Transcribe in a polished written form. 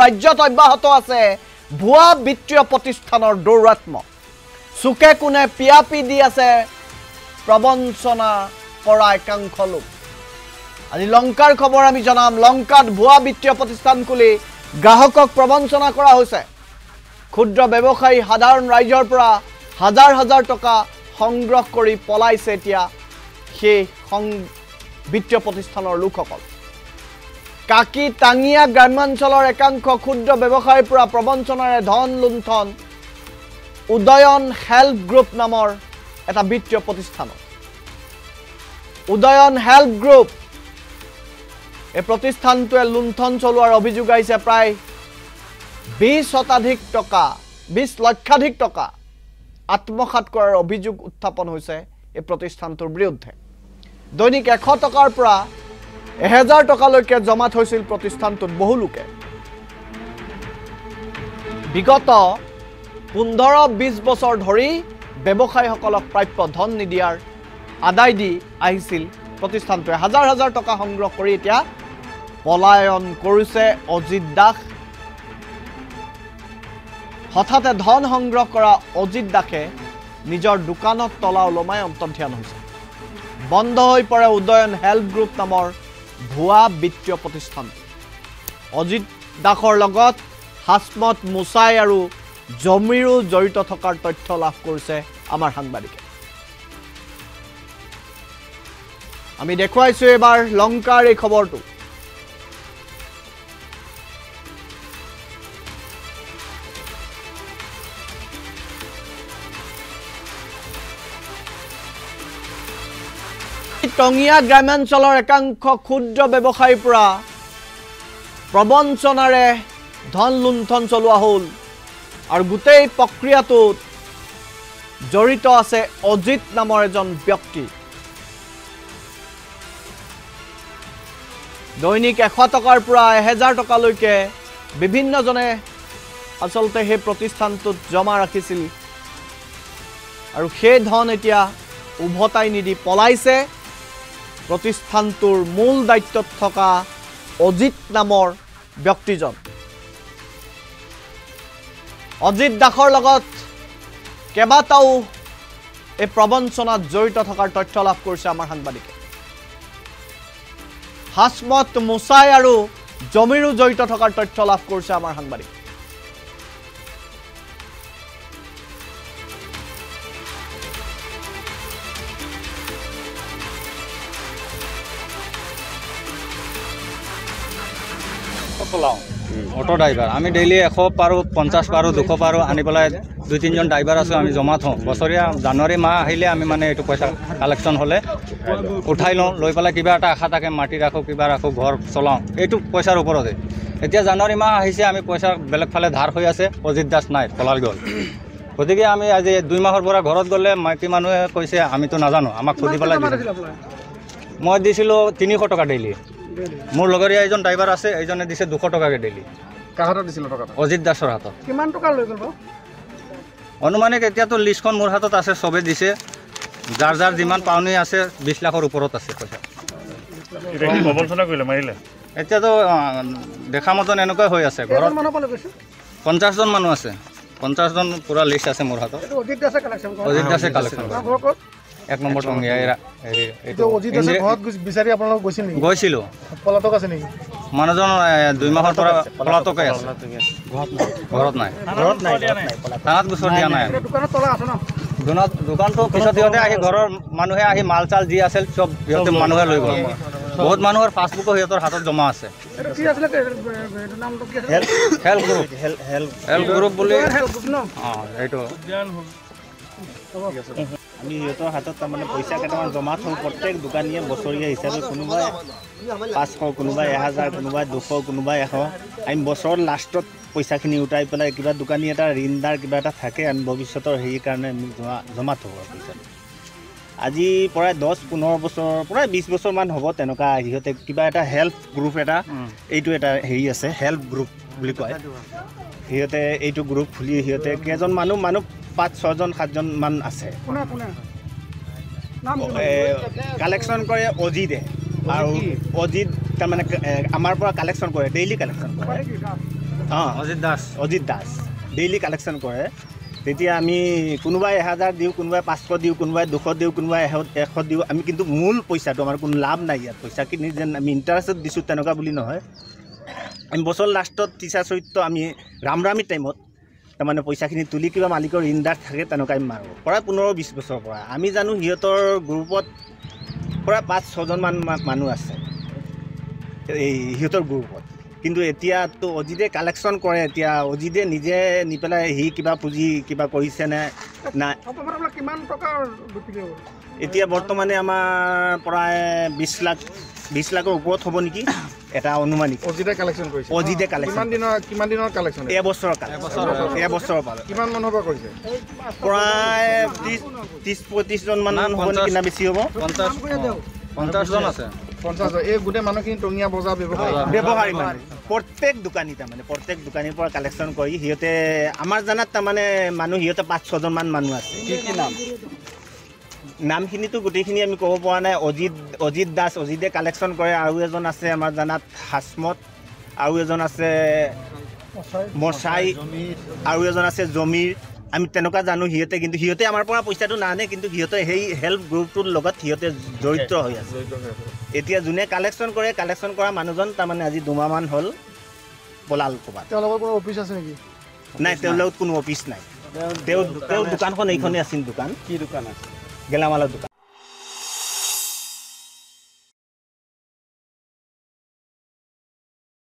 ৰাজ্যত অব্যাহত আছে ভুৱা বিত্তীয় প্ৰতিষ্ঠানৰ দৌৰাত্ম্য। চুকে কোণে পিয়াপি দি আছে প্ৰবঞ্চনা কৰা একাংশ লোক। আজি লংকাৰ খবৰ আমি জনাম। লংকাত ভুৱা বিত্তীয় প্ৰতিষ্ঠান খুলি গ্ৰাহকক প্ৰবঞ্চনা কৰা হৈছে। ক্ষুদ্ৰ ব্যৱসায়ী সাধাৰণ ৰাইজৰ পৰা হাজাৰ হাজাৰ টকা সংগ্ৰহ কৰি পলাইছে এতিয়া সেই বিত্তীয় প্ৰতিষ্ঠানৰ লোকসকল। কাকি টাঙিয়া গ্ৰাম্যাঞ্চলৰ একাংশ ক্ষুদ্ৰ ব্যৱসায়ীৰ পৰা প্ৰবঞ্চনাৰে ধন লুণ্ঠন উদয়ন হেল্প গ্ৰুপ নামৰ এটা বিত্তীয় প্ৰতিষ্ঠানত। উদয়ন হেল্প গ্ৰুপ এই প্ৰতিষ্ঠানটোৱে লুণ্ঠন চলোৱাৰ অভিযোগ আহিছে। প্ৰায় 20 লক্ষাধিক টকা আত্মসাৎ কৰাৰ অভিযোগ উত্থাপন হৈছে এই প্ৰতিষ্ঠানটোৰ বিৰুদ্ধে। দৈনিক 100 টকাৰ পৰা 1000 টকালৈকে জমা থৈছিল প্ৰতিষ্ঠানটোত বহু লোকে। বিগত 15-20 বছৰ ধৰি ব্যৱসায়ীসকলক প্ৰাপ্য ধন নিদিয়াৰ আদায় দি আহিছিল প্ৰতিষ্ঠানটোৱে। হাজাৰ হাজাৰ টকা সংগ্ৰহ কৰি এতিয়া পলায়ন কৰিছে অজিত দাস। হঠাতে ধন সংগ্ৰহ কৰা অজিত দাসে নিজৰ দোকানত তলা ওলমাই অন্তৰ্ধান হৈছে। বন্ধ হৈ পৰে উদয়ন হেল্প গ্ৰুপ নামৰ ভুৱা বিত্তীয় প্ৰতিষ্ঠান। অজিত দাসৰ লগত হাসমত মুছাই আৰু জমিৰো জড়িত থকাৰ তথ্য লাভ কৰিছে আমাৰ সাংবাদিকে। আমি দেখুৱাইছোঁ এইবাৰ লংকাৰ এই খবৰটো। টঙিয়া গ্ৰাম্যাঞ্চলৰ একাংশ ক্ষুদ্ৰ ব্যৱসায়ীৰ পৰা প্ৰবঞ্চনাৰে ধন লুণ্ঠন চলোৱা হ'ল আৰু গোটেই প্ৰক্ৰিয়াটোত জড়িত আছে অজিত নামৰ এজন ব্যক্তি। দৈনিক 100 টকাৰ পৰা 1000 টকালৈকে বিভিন্নজনে আচলতে সেই প্ৰতিষ্ঠানটোত জমা ৰাখিছিল আৰু সেই ধন এতিয়া উভতাই নিদি পলাইছে প্ৰতিষ্ঠানটোৰ মূল দায়িত্বত থকা অজিত নামৰ ব্যক্তিজন। অজিত দাসৰ লগত কেইবাটাও এই প্ৰবঞ্চনাত জড়িত থকাৰ তথ্য লাভ কৰিছে আমাৰ সাংবাদিকে। হাসমত মুছাই আৰু জমিৰো জড়িত থকাৰ তথ্য লাভ কৰিছে আমাৰ সাংবাদিকে। অটো ড্ৰাইভাৰ আমি ডেইলি 100 পাৰোঁ, 50 পাৰোঁ, 200 পাৰোঁ আনি পেলাই 2-3জন ড্ৰাইভাৰ আছোঁ, আমি জমা থওঁ। বছৰীয়া জানুৱাৰী মাহ আহিলে আমি মানে এইটো পইচা কালেকশ্যন হ'লে উঠাই লওঁ, লৈ পেলাই কিবা এটা আশা থাকে, মাটি ৰাখোঁ, কিবা ৰাখোঁ, ঘৰ চলাওঁ, এইটো পইচাৰ ওপৰতে। এতিয়া জানুৱাৰী মাহ আহিছে, আমি পইচা বেলেগ ফালে ধাৰ হৈ আছে, অজিত দাস নাই, পলাল গ'ল। গতিকে আমি আজি 2 মাহৰ পৰা ঘৰত গ'লে মাইকী মানুহে কৈছে আমিতো নাজানো, আমাক সুধি পেলাই মই দিছিলোঁ 300 টকা ডেইলি। মোৰ লগৰীয়া এজন ড্ৰাইভাৰ আছে, এইজনে দিছে 200 টকাকৈ ডেইলি। কাৰ হাতত দিছিল টকাটো? অজিত দাসৰ হাতত। কিমান টকা লৈ গ'ল বাৰু? অনুমানিক এতিয়াতো লিষ্টখন মোৰ হাতত আছে, চবে দিছে, যাৰ যাৰ যিমান পাওনি আছে 20 লাখৰ ওপৰত আছে পইচা। এতিয়াতো দেখা মতন এনেকুৱাই হৈ আছে। ঘৰত 50জন মানুহ আছে, 50জন পূৰা লিষ্ট আছে মোৰ হাতত। অজিত দাসে কালেকশ্যন। 1 নম্বৰ টঙিয়া। গৈছিলোঁ, মানুহজন 2 মাহৰ পৰা পলাতকে আছে, ঘৰত নাই, থানাত গোচৰ দিয়া নাই। দোকানটো পিছত সিহঁতে আহি ঘৰৰ মানুহে আহি মাল চাল যি আছিল চব সিহঁতে মানুহে লৈ গ'ল। বহুত মানুহৰ পাছবুকো সিহঁতৰ হাতত জমা আছে। হেল্প গ্ৰুপ, হেল্প গ্ৰুপ বুলি অঁ এইটো। আমি সিহঁতৰ হাতত তাৰমানে পইচা কেইটামান জমা থওঁ। প্ৰত্যেক দোকানীয়ে বছৰীয়া হিচাপে কোনোবাই 500, কোনোবাই 1000, কোনোবাই 200, কোনোবাই 100। আমি বছৰৰ লাষ্টত পইচাখিনি উঠাই পেলাই কিবা দোকানী এটা ঋণদাৰ কিবা এটা থাকে, আমি ভৱিষ্যতৰ হেৰিৰ কাৰণে আমি জমা থওঁ আৰু পইচাটো। আজি প্ৰায় 10-15 বছৰ, প্ৰায় 20 বছৰমান হ'ব তেনেকুৱা। সিহঁতে কিবা এটা হেল্প গ্ৰুপ এটা, এইটো এটা হেৰি আছে, হেল্প গ্ৰুপ বুলি কয়। সিহঁতে এইটো গ্ৰুপ খুলি সিহঁতে কেইজন মানুহ 5-6জন 7জনমান আছে। কালেকশ্যন কৰে অজিতে, আৰু অজিত তাৰমানে আমাৰ পৰা কালেকশ্যন কৰে, ডেইলি কালেকশ্যন কৰে। অঁ, অজিত দাস। অজিত দাস ডেইলি কালেকশ্যন কৰে। তেতিয়া আমি কোনোবাই 1000 দিওঁ, কোনোবাই 500 দিওঁ, কোনোবাই 200 দিওঁ, কোনোবাই 100 দিওঁ। আমি কিন্তু মূল পইচাটো আমাৰ কোনো লাভ নাই ইয়াত, পইচাখিনি যেন আমি ইণ্টাৰেষ্টত দিছোঁ তেনেকুৱা বুলি নহয়। আমি বছৰ লাষ্টত টিচা চৰিত্ৰ আমি ৰামৰামী টাইমত তাৰমানে পইচাখিনি তুলি কিবা মালিকৰ ঋণদাৰ থাকে তেনেকুৱা আমি মাৰোঁ। প্ৰায় 15-20 বছৰৰ পৰা আমি জানো সিহঁতৰ গ্ৰুপত প্ৰায় 5-6জনমান মানুহ আছে এই সিহঁতৰ গ্ৰুপত। কিন্তু এতিয়াতো অজিতে কালেকশ্যন কৰে, এতিয়া অজিতে নিজে নি পেলাই সি কিবা পুঁজি কিবা কৰিছে নে নাই। এতিয়া বৰ্তমানে আমাৰ প্ৰায় 20 লাখৰ ওপৰত হ'ব নেকি এটা অনুমানিক। অজিতে কালেকশ্যন কৰিছে? অজিতে কালেকশ্যন। কিমান দিনৰ কালেকশ্যন? এবছৰৰ কালেকশ্যন। এবছৰৰ পালে। কিমান মানুহৰ পৰা কৰিছে? প্ৰায় 30-35জনমান হ'ব নেকি, না বেছি হ'ব? 50জন আছে। 50। এই গোটেই মানুহখিনি টঙীয়া বজাৰ ব্যৱহাৰী মানে প্ৰত্যেক দোকানী, তাৰমানে প্ৰত্যেক দোকানীৰ পৰা কালেকশ্যন কৰি সিহঁতে আমাৰ জানাত তাৰমানে মানুহ সিহঁতে 5-6জনমান মানুহ আছে। কি কি নাম? নামখিনিতো গোটেইখিনি আমি ক'ব পৰা নাই। অজিত দাস, অজিতে কালেকশ্যন কৰে। আৰু এজন আছে আমাৰ জানাত হাসমত, আৰু এজন আছে মচাই, আৰু এজন আছে জমিৰ। আমি তেনেকুৱা জানো সিহঁতে, কিন্তু সিহঁতে আমাৰ পৰা পইচাটো নানে, কিন্তু সিহঁতে সেই হেল্প গ্ৰুপটোৰ লগত সিহঁতে জড়িত হৈ আছে। এতিয়া যোনে কালেকশ্যন কৰে, কালেকশ্যন কৰা মানুহজন তাৰমানে আজি 2 মাহমান হ'ল পলাল ক'ৰবাত। তেওঁলোকৰ কোনো অফিচ আছে নেকি? নাই, তেওঁৰ লগত কোনো অফিচ নাই। তেওঁৰ দোকানখন এইখনেই আছিল দোকান। কি দোকান আছে? গেলামালৰ দোকান।